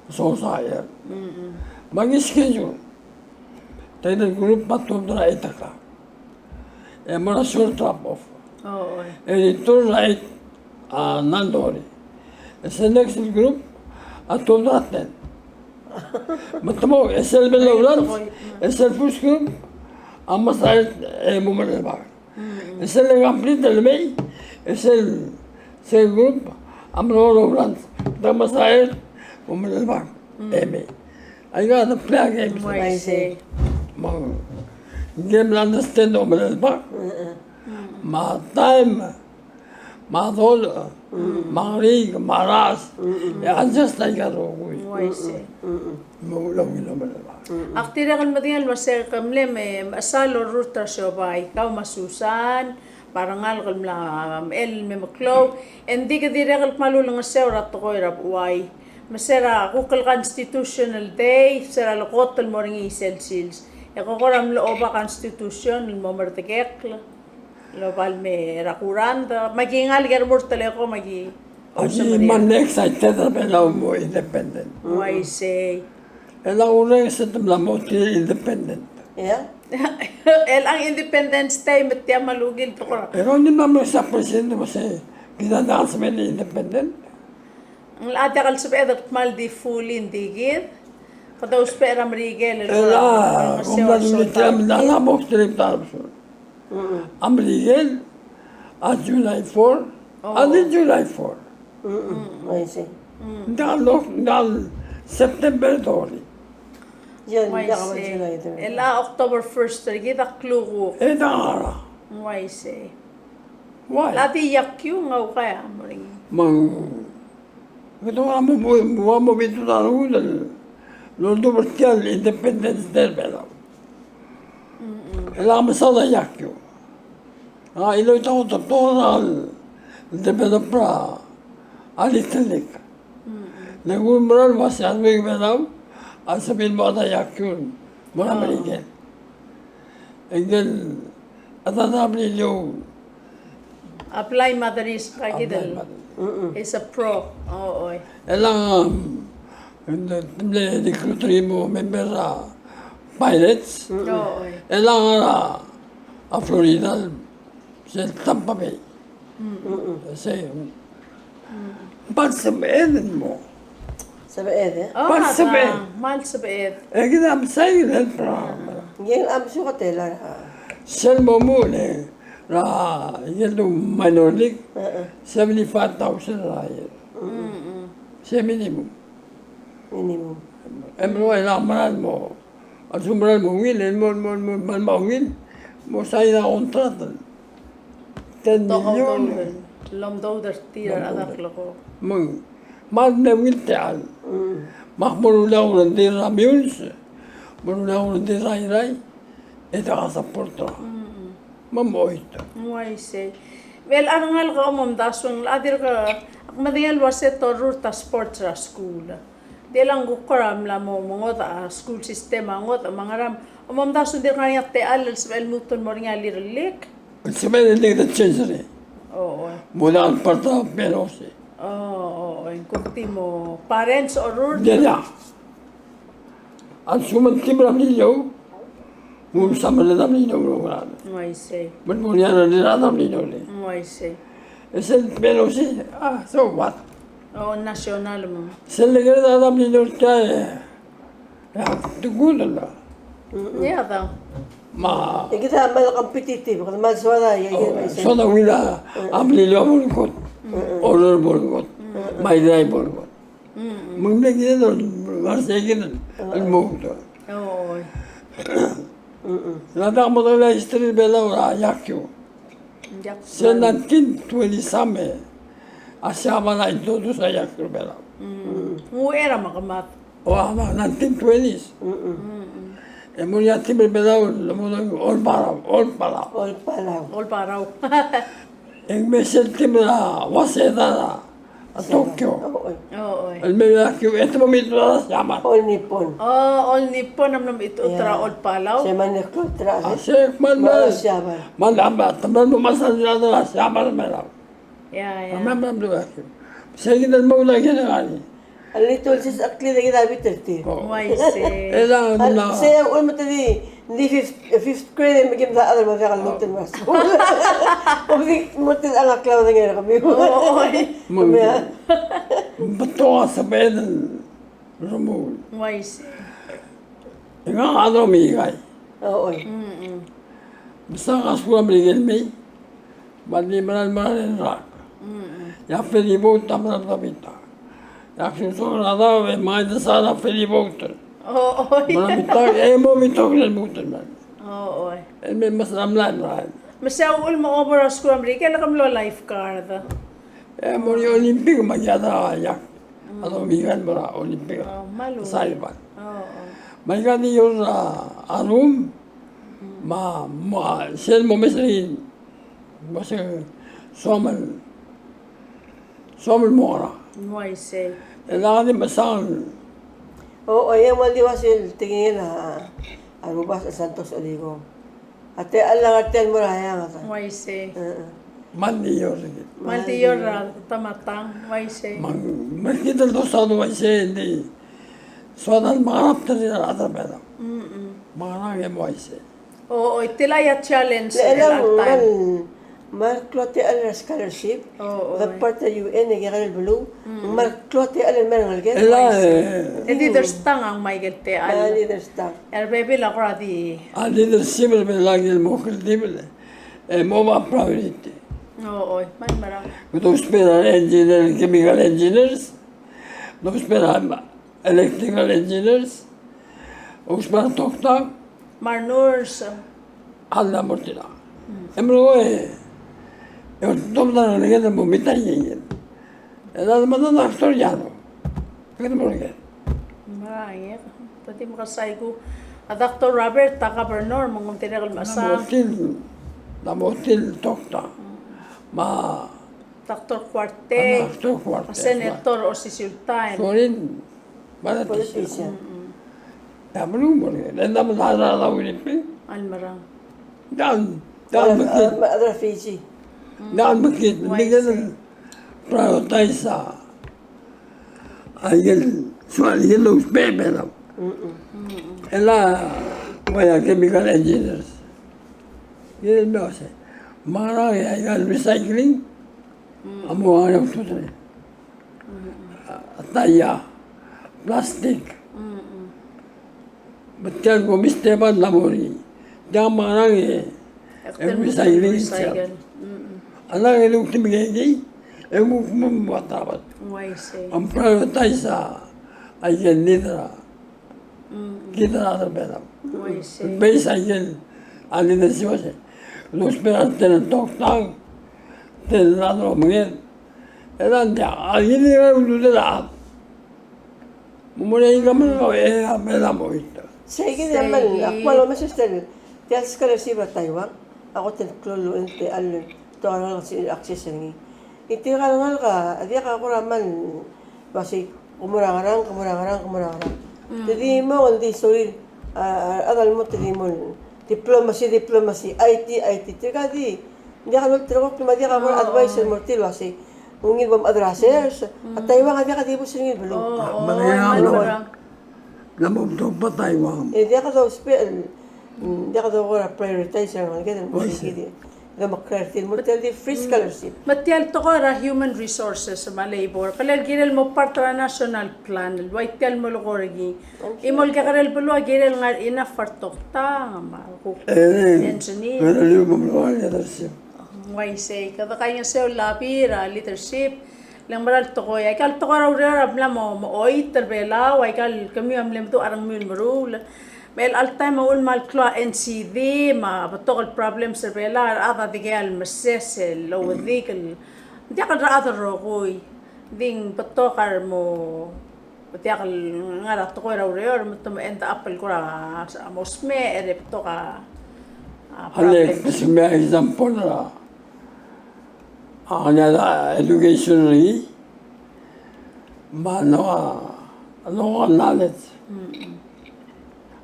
sosa a chert. Mm, mm. Me aki schedule. Title group a tuobed er a eight o'clock. E mo er a short drop off. Oh, oi. E return er a eight, a, nine thirty. E sel next group a tuobed er a ten. Me te mo, e sel bla el lunch, e sel first group a mesa er a eight e mo merelebak. E sel complete el mei, e sel, sel group a mlo lunch, te mesa er a eight e mo merelebak. E mei. Aika a play a game. Uaisei. Me ng game el understand el omerelebak. Me a time, me a dolech, me a ngeriik, me a rasech. E adjust aika el rokui. Uaisei. Me ng ungil el omerelebak. Ak dirrek el medengei el uase ke mle me, mechesang el orrurt er a siobai, kau me a Susan, me a rengalek el mla mechell el me meklou, e ng di ke dirrek el kmal ulengeseu er a tekoi er a buai. Me se er a kuk el Constitutional Day, se er a lekot el mo er ngii sel sils. E ko kora mlo oba Constitution el mo merdekekl el oba el me er a kurangd, me aki ngalek e remurt el eko me aki. Aki mal excited er a Belau el mo independent. Uaisei. E a urreng se te mla mo tir independent. Ia. E a Independence Day me tia me a ungil tekoi. E ng di mla mo sa president me se kid a diak el sebechel el independent. Ng locha diak el sebeched el kmal di fully ng di kid. Kede ousbech er a Merikel el. E a, kom mla dulii tia me ng locha mo strip ta er a Merikel a July four. A di July four. Mm, I see. Ng diak el, ng diak el September thirty. Ia, ng diak el July thirty. E a October first er kid a klukuk. E ng diak a. Uaisei. Why? Locha di iakiu ng ua kau a mo er ngii. Me ng, kede ua mo, mo, mo, mo betok a rengul el oldubech er tia el Independence Day er a Belau. E a mesaod a iakiu. A, iloit a kot el tekoi el develop er a Little League. Le ng ulemerang el uase a rengul a Belau a sebechir el mo er a iakiu el mo er a Merikel. E ngike el chad er a Beliliou. Apply Madrid, ngka kid el. Apply Madrid. He's a pro. O, oi. E a, um, te mle recruit er ngii el mo member er a Pirates. O, oi. E a ngar er a Florida, sel Tampa Bay. Sei, kmal sebeched el mo. Sebeched, e? O, kmal sebeched. Kmal sebeched. E kid a msa el program. Ngii a msa el hotel a. Sel mo mle er a, ngii el minor league, seventy-five thousand a year. Sei minimum. Minimum. E mlo er a mera el mo. A lsekum ng mera el mo ungil, el mo, mo, mo, mo, mo ungil, mo sain a contract. Ten million. Lomdoud er tir a rechad el kleko. Me ng, me ng mle ungil tia el. Me ak mo rullii a urerir er a Meyuns, mo rullii a urerir er a Irrai, e diak a support er a. Me moit. Uaisei. Me a rengalek a omomdasu, a dirk, ak medengei el uase te orrurt a sports er a skuul. Di le ng kuk kora mla mo, mo ngodech a school system a ngodech me a ngerang, omomdasu ng dirk ngar er ngii a techall el sebechel el lmuut el mo er ngii a Little League. Sebechel el Little League a change er ngii. O, o. Mo diak el part er a P N O C. O, o, o, ng kuk di mo parents orrurt. Ia, ia. A lsekum ng team er a Beliliou, mo msa merelled a Beliliou el ngar er ngii. Uaisei. Me ng mo er ngii a rechad er a Beliliou le. Uaisei. E sel P N O C, a, so what? O, national mo. Sel lekerei a rechad er a Beliliou tia e, e, te kudel a. Ia, da. Me a. E kid a kmal competitive, kmal soad a, ia, ia, soad a ungil a Beliliou a bo el kot. Oreor a bo el kot. Me a Irrai a bo el kot. Me ng mle kired el ngar er sei kid el mo. Oi. Ng diak modengei a history er a Belau er a iakiu. Sel nineteen twenty something a Siabal a introduce a iakiu er a Belau. Ng uchei er a mekemad. O, a nineteen twenties. E mo er ngii a team er a Belau el mo Old Palau, Old Palau. Old Palau. Old Palau. E ng mei sel team er a Waseda er a Tokyo. O, oi. El mei a iakiu, e te mo mechitechut er a Siabal. All Nippon. O, All Nippon a mlo mechitechut er a Old Palau. Se mle mechitechut er a. A, se kmal mle. Siabal. Kmal a, te mle mo mesa er a Siabal el mei er a. Ia, ia. A mle, mle mechitechut. Se kid el mo er a kid el ngar er ngii. A little sis a kid a bit er tir. Uaisei. E a, a, se, oi, me te di Ng di fifth, fifth grade e me kim ta chad el mo diak el lmuut el mo er a skuul. Kom di lmuut el ngar er a klaodengei er kemiu. Oi. Kemiu a. Betok a sebeched el remuul. Uaisei. E ngak a domikai. Oi. Mm-mm. Mesa a skuul a Merikel mei. Me a di mera el mera el rak. Mm-mm. E a ferry boat a mera el mera el bitak. E ak soak er a daob e mei a desa er a ferry boat. Oi. Mera el bitak, e mo betok el lmuut el mei. Oi. E me mesa a mla mla. Me se a uchul me a bo er a skuul er a Merikel e ke mlo lifeguard. E mo er a Olympic me a diak a yak. A domikai el mo er a Olympic. Oh, me a lechub. Saipan. Oh, oh. Me aika di oureor er a room. Me a, me a, sel mo mes er ngii. Mo se, soam el, soam el mo er a. Uaisei. E le di mesang. O, o, e ng di ua sel tekingel a, a Rubasech Santos Oligo. A techall a ngar tia el mo er a eanged. Uaisei. E, e. Me ng di oureor er kid. Me ng di oureor er a tematang, uaisei. Me ng, me kid el dosaod uaisei, ng di soad el mekerang er tir a rechad er a Belau. Mm-mm. Mekerang e mo uaisei. O, o, tia a challenge er a time. Me ng, me ng klou a techall er a scholarship, o, o, the part er a U N e kekerei el beluu, mm, me ng klou a techall el mei er a rengeleked. E le, uaisei. E di dirrek a ngmai a ikel techall. E di dirrek. E a rebebil a kora di. A leadership er a Belau a kirel mo kldibel e mo ba priority. O, oi, me ng mera. Kede ousbech er a engineer, chemical engineers. Kede ousbech er a electrical engineers. Ousbech er a doctor. Me a nurse. A le mo er tir a. Mm. E meruul e, e oltobed a rengeleked el mo meet a ikel. E a le mo er a doctor a diak. Kede mo er ngii. Mera, e, te di mekesai kuk. A Doctor Robert, a governor, me ng dirrek el mesa. Ng mo tir, ng mo tir doctor. Me a Doctor Kuartei. A Doctor Kuartei. A senator er a osisiu el time. Sorin, politician. Politician. Mm-mm. E a meruul, e ng mla er a Winnipeg. A le mera. Ng, ng, a, a, a Fiji. Ng, me kid, me kid el prioritize a ikel, soal ikel lousbech er a Belau. Mm-mm. E le, ua a chemical engineers. Ikel mle uase, mekerang e a ikel recycling. Mm. A mo ngar er a ultutelel. Mm. A, a taia, plastic. Mm-mm. Me tia el ko mesteban a mo er ngii. Tia mekerang e, e recycling. Recycle. Mm-mm. A lak e luk di mekengei, e kuk mo mo tabat. Uaisei. Ng prioritize a, a ikel need er a, mm, kid a rechad er a Belau. Uaisei. Base a ikel, a leadership a se. Lousbech er a tela el toktang, tela el rechad el omenged. E le ng diak, a ikel ultutelel a chad. Mo mo er a income el kau e a mera el mo oit. Sei kid a mera, a kmal omes er sel, tia el scholarship er a Taiwan, a kot el klou el uaisei el, te ngalek el access er ngii. E tirka el ngalek a diak a kora mle, uaisei, ke mo er a ngerang, ke mo er a ngerang, ke mo er a ngerang. Mm. Te di mo, ng di sorir, a, a, a rechad el mo te di mo, diplomacy, diplomacy, I T, I T, tirka di, ng diak a lolterekokl me a diak a kora advice el mo er tir el uaisei. Ungil bo mchad er a sers, a Taiwan a diak a dibus er ngii el beluu. O, o, me ng diak a mlo, mlo mo betok a Taiwan. E diak a dousbech el, mm, diak a dokora prioritize er a rengeleked el mo er ngii. Democratic, mo er tia el di free scholarship. Me tia el tekoi er a human resources me a labor, ke lel kirel mo part er a national plan, el ua tia el mo lekoi er ngii. E mo el kekerei el beluu a kirel ngar er ngii a toktang, me a kuk engineer. Uaisei, kede kaingeseu el lobby er a leadership, le ng mera el tekoi. Aika el tekoi er a ureor a mla mo, mo oit er a Belau, aika el kemiu a mle meduch a rengmiu el meruul. Me chelecha el taem a uchul me a le klou a N C D, me a betok el problems er a Belau, a rechad a dikea el meses el ouedikel. Ng diak el rechad el rokui. Ng di ng betok a remo Diak el ngar er a tekoi er a ureor me te mo end up el kora mo smecher e betok a, a problem. Alex, me a example er a, a, ngar er a education er ngii, me a local, local knowledge. Mm.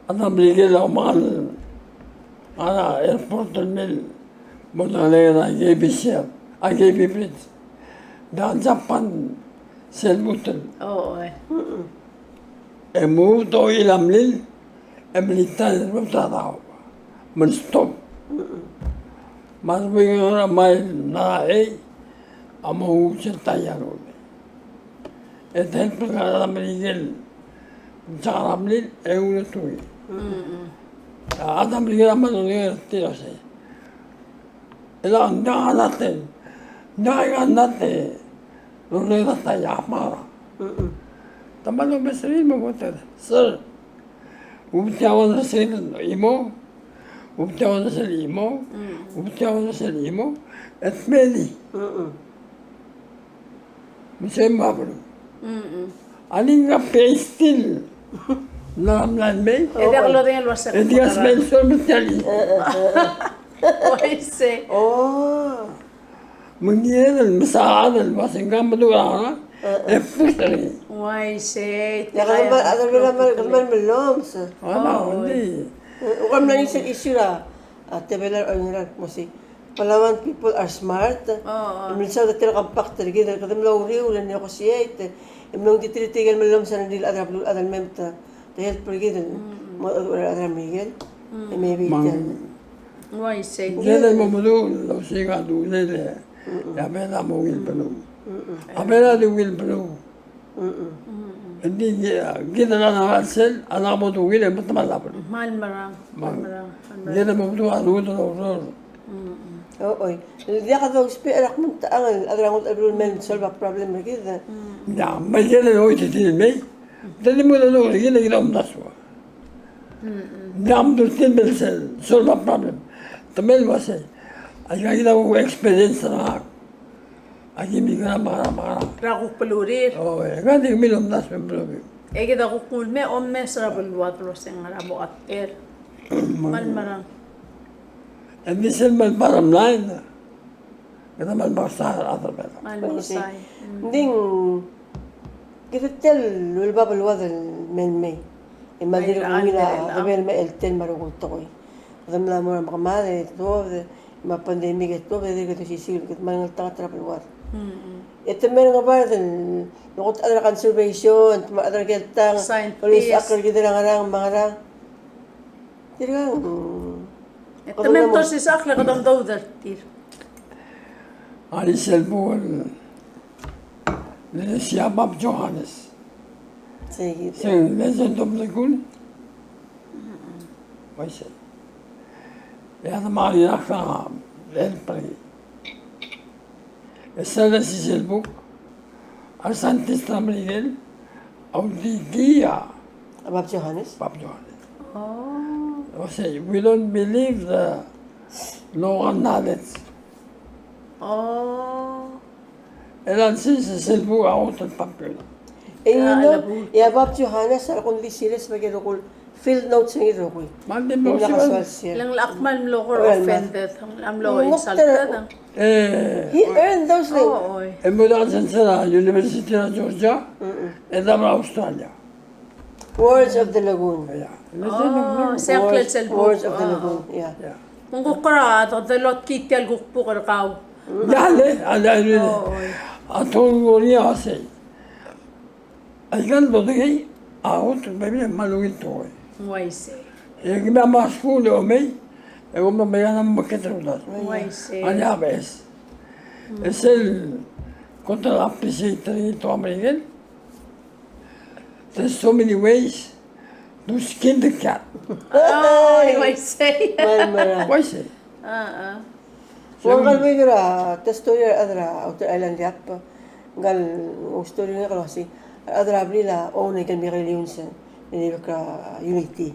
A Merikel a omengal ngar er a airport el mei el mo dengeleked a K B C, a K B bridge. Diak el Japan sel lmuut el. O, e. E move a oil a mlil, e mlita el lmuut a daob. Me ng stop. Me a rebuik er a mile er a ei a mo ouchais er tia el rokui. E te help er a rechad er a Merikel, ng diak a mlil e uletuil. A rechad er a Merikel a mle olengit er tir el uasei, e le ng diak a nate, ng diak a nate el olengit er tia el mera. Te mle omes er ngii me bo te, sir, Ubetii a ua er sel chimo, ubetii a ua er sel chimo, ubetii a ua er sel chimo, e te mei. Me se me a beluu. A ngii a pay still. Ng mla mei. E diak lodengei el uasei. E diak smei el sol me tia el chimo. Uaisei. Oh. Me ng kired el mesa a chad el uasei ng kmal meduch er a ngerang, e push er ngii. Uaisei. Ia, kede mal, kede mal, kede mal mellomes. Ua, ng di. Ng kmal mla er ngii sel issue er a, a, Tebelak el ngar er a, mo sei. Palauan people are smart. Me ng soak a tia el compact er kid, kede mlo uriul el negotiate. E mlo di tir tirke el mellomes er a rechad er a beluulechad el mei me te, te help er kid el mo, er a rechad er a Merikel. E maybe te Uaisei. Ng kired el mo meduch el osiik a dulel e a Belau a mo ungil beluu. A Belau a di ungil beluu. Ng di kid a ngar er sel, a lak mo dungil e metemall a beluu. Kmal merang, kmal merang, kmal merang. Ng kired el mo meduch a dulel el oureor. Oi. Diak dousbech er a kmo ng techang el chad er a ngodech el beluu el mei el solve a problem er kid. Ia, me ng kired el oititerir el mei. Te di mo meduch er kid e kid a omdasu. Ng diak mdu el tir el mei el solve a problem. Te mei el uasei, aika kid a kuk experience er ngak. Aki mei er a, me a, me a. Er a kuk belurir. O, e, ngak di kemiu el omdasu e beluu. E kid a kuk nguu el mei, omes er a beluad el uasei ngera mo at er. Kmal merang. E di sel kmal bottom line. Kede kmal mekesai a rechad er a Belau. Kmal mekesai. Ng di kid a tia el ulebab el uad el mei el mei. E kmal dirk ungil a, a, a, a, a, el mei el tel me a rokui el tekoi. Kede mla mo er a mekemad e tuobed, me a pandemic e tuobed, e dirk kede osisiu el kede kmal ngeltengat er a beluad. E te mei er a ngebard el, el kot el chad er a conservation, te mei el chad er a ikel tang, scientist, el olisechakl er kid er a ngerang me a ngerang. Tirka, mm. E te mei el tosisechakl e kede omdoud er tir. A ngar er sel buk el, el siab a Bab Johannes. Sei, Legend of Lagoon. Uaisei. E a de mla er ngii a, el play. E sel lsisel buk, a re scientist er a Merikel a uldidiii a Bab Johannes. Bab Johannes. Oh. Uasei, we don't believe the local knowledge. Oh. E a lsisel buk a kot el popular. E, you know, e a Bab Johannes a kuk di serious me a ikel rokui el field notes er ngii el rokui. Me ng di mlo, e ng diak a soal share. Ng diak a kmal mlo offended, ng diak mlo insulted. E, he earned those things. Oh, oi. E mo diak a sensei er a University er a Georgia, e daob er a Australia. Words of the Lagoon. Ia. Oh, sei a ngklel sel buk. Words of the Lagoon, ia. Ia. Me ng kuk kora, a, dodelot kid tia el kuk buk er kau. Ia, le, a, le, le. Oh, oi. A tolu er ngii a sei. Aika el dodengei a kot el bebil e kmal ungil tekoi. Uaisei. E kemiu a mla skuul e omei, e kom mei a mekngit er a uldasu. Uaisei. A le a beches. E sel kot el appreciate er ngii el tekoi er a Merikel. There's so many ways to skin the cat. Ai, uaisei. Uaisei. A, a. Ua ngka el buik er a, tia el story er a rechad er a Outer Island Yap. Ngka el story er ngii a kmo uasei, a rechad er a blil a own a ikel Merikel Union, e ng bek er a Unity.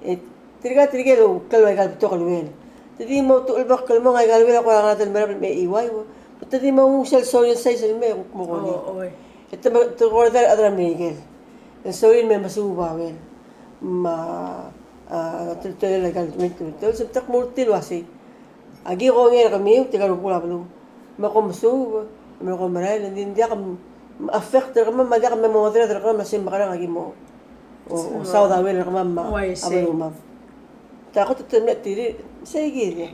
E tirka, tirke el klou a ikal betok el uel. Te di mo uchul bek el mong a ikal uel a kora ngar er a delmerab el mei e uai. Te di mo nguu sel sorir el size el mei e kuk mo kongei. Oh, oi. E te me, te kora di a rechad er a Merikel el sorir el me mesuub a uel. Me a, a, te, te, te, te, te, te, te, te kmo er tir el uasei, aki kongei er kemiu tirka el rubekul a beluu. Me kom mesuub, me kom merael, ng di ng diak a affect er kemam, me a diak a mo moderate er kemam, me a sei mekerang aki mo, o, o, saod a uel er kemam me a, a belumam. Te kot el te mle tir, sei kid.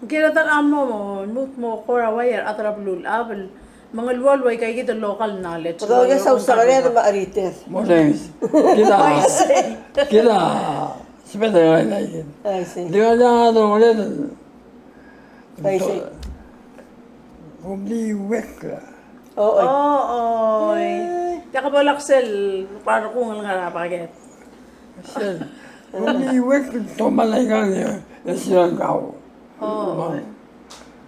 Ng kired el mo, mo, lmuut el mo kora uai a rechad er a beluulechad el mengeluolu a ika kid el local knowledge. Kede okiis a usakereed me a chereter. Mo thanks. Kid a, kid a Spend the night like it. I see. Di ngar er ngii a delongeled. I see. Kom di wek. Oh, oi. Oh, oi. Eh. Diak bo lak sel, parekung el ngar er a baket. Sel. Kom di wek, tomall a ikang e, e sel kau. Oh, oi.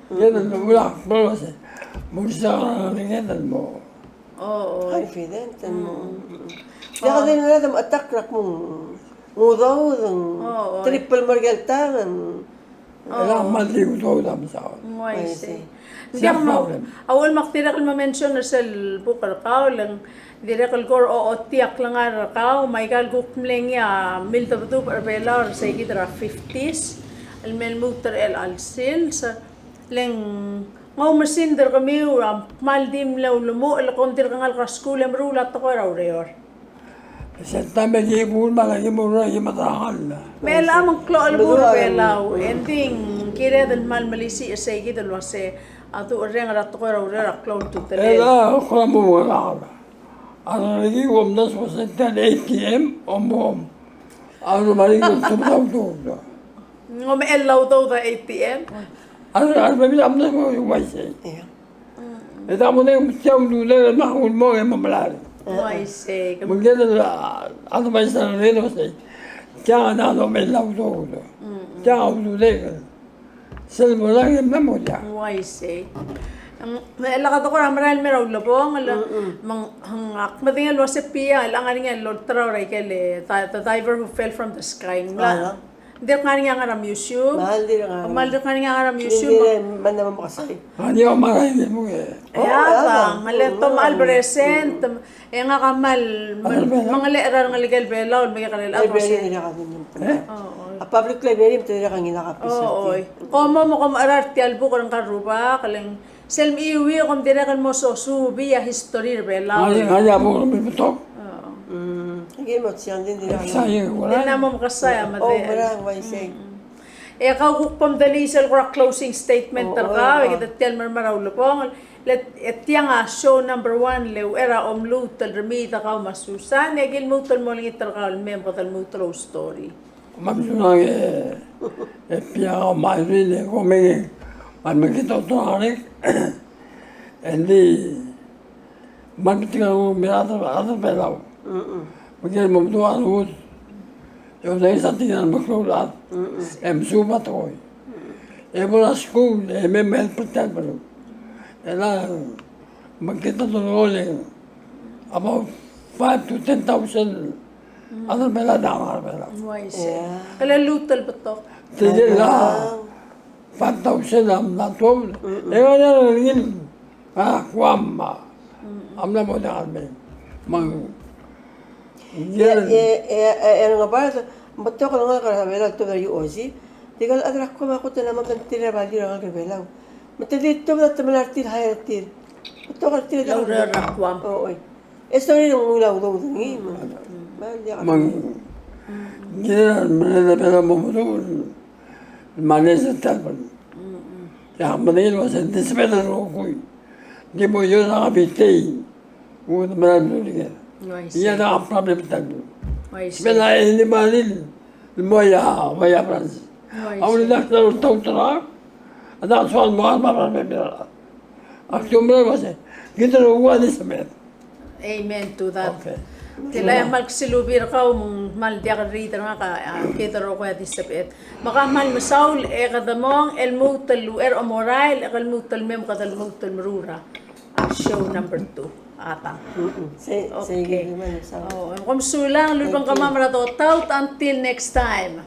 Kede ulak, bo lak sel. Mo sa, kede mo. Oh, oi. Confident el mo. Mm. Diak di ngar er a attack er a kmo ng udoud, ng triple mo er a ikel tang, ng. Oh. Ng kmal di udoud a mesaod. Ng uaisei. Ng diak mo, a uchul me ak dirrek el mo mention er sel buk er kau, le ng dirrek el kora ochotii a klengar er kau, me aika el kuk mle ngii a mildebedubech er a Belau er seikid er a fifties, el me lmuut er chelecha el sils, le ng oumesingd er kemiu a kmal di mle ulemuchel el kom dirk ngalek er a skuul e meruul a tekoi er a ureor. Sel taem e ki bul me a ki meruul a ki medrangall. Me chelechang me ng klou el meruul er a Belau, e ng di ng kired el kmal melisiich er seikid el uase a ducherreng er a tekoi er a ureor a klou el tutelel. E a kora mo medrangall. A rengrir a omdasu el uase tia el A T M, om, om. A rengrir a omdasu el uase Ng omechell a udoud a ATM. A, a, a, a, a, uaisei. Ia. E ta mo deng, tia a uludek el mla kmo e mo melai. Uaisei. Me ng diak el, a, a, uaisei, a, uaisei. Tia a, a, omechell a udoud. Tia a uludek. Sel bo lak e mla mo diak. Uaisei. Ng, e lak a tekoi er a merael el mei er a ulebongel, me ng, ng, ak medengei el uase pia, el ngar er ngii a olterau er a ikel, e, the, the diver who fell from the sky. Ng mla. Ng dirk ngar er ngii a ngar er a museum. Kmal dirk ngar er ngii a ngar er a museum. Ngar er ngii a merael el mo. Ia, a, ng le tomall present. E ngak a kmal mengelechel er a rengelekel Belau el mekekerei el chad. A public library me te dirrek el ngilai a preserve. Oi. Kom mo, mo kom cherar tia el buk er ngka el rubak, le ng sel mechiuii e kom dirrek el mo sosubii a history er a Belau. Ngar er ngii a buk el me betok. Ng mo siang din dirrek. Ng mo mekesai a medechel. E kau kuk bo mdulii sel kora closing statement er kau, e kede tia el mei er a ulebongel, le, e tiang a show number one, le uchei er a omluut el remiid er kau me a Susan, e ki lmuut el mo olengit er kau el mei me kede lmuut er a story. Me a Susan e, e pia kau me a Irene, e kom mei, me mekngit a ultutelel. E ng di, me a betik a renguk me a rechad, rechad er a Belau. Me ng kirel mo meduch a rengud. E odengesii a tekingel el meklou el chad. E mesuub a tekoi. E bo er a skuul, e mei me help er tia el beluu. E le, me ng kid a dolekoi el, about five to ten thousand. A rechad er a Belau, a rechad er a Belau. Uaisei. Ia. Kele lmuut el betok. Tia el, a, five thousand a mla tuobed. E ngar er ngii a Guam a mla mo diak el mei. Me ng, e, e, e, e, Ngebard, betok el ngalek er a Belau el tuobed er a U O C. Tirke el chad er a Guam a kot el mla mo tir er a value er a ngalek er a Belau. Me te di tuobed a temel a retir, hire er tir. Betok er tir el ureor er a Guam. O, oi. E story er ngii a udoud er ngii, me ng, me ng, ngii a mle, mle, mle mo meduch el manage er tia el beluu. E ak medengei el uase ng di sebeched el rokui. Ng di mo ios a kabitei. Kuk di mera el beluu er ngii. Ia, a problem er tia el beluu. Sebeched el di mera el mo ia, mo ia branch. A uriul a ta, ta, ta, a ta soal mo a, mo a, mo a, mo a. Ak di mera el uase, kid el rokui a di sebeched. Amen to that. Okay. Tia el kmal kesilubii er kau me ng kmal diak el riid er ngak a, a, kid el rokui a di sebeched. Me ke kmal mesaul e kede mong, e lmuut el uchei er a omorael, e ke lmuut el mei me kede lmuut el meruul er a show number two. A ta. Okay. O, kom sulang, lulebengkemam er a dotaut, until next time.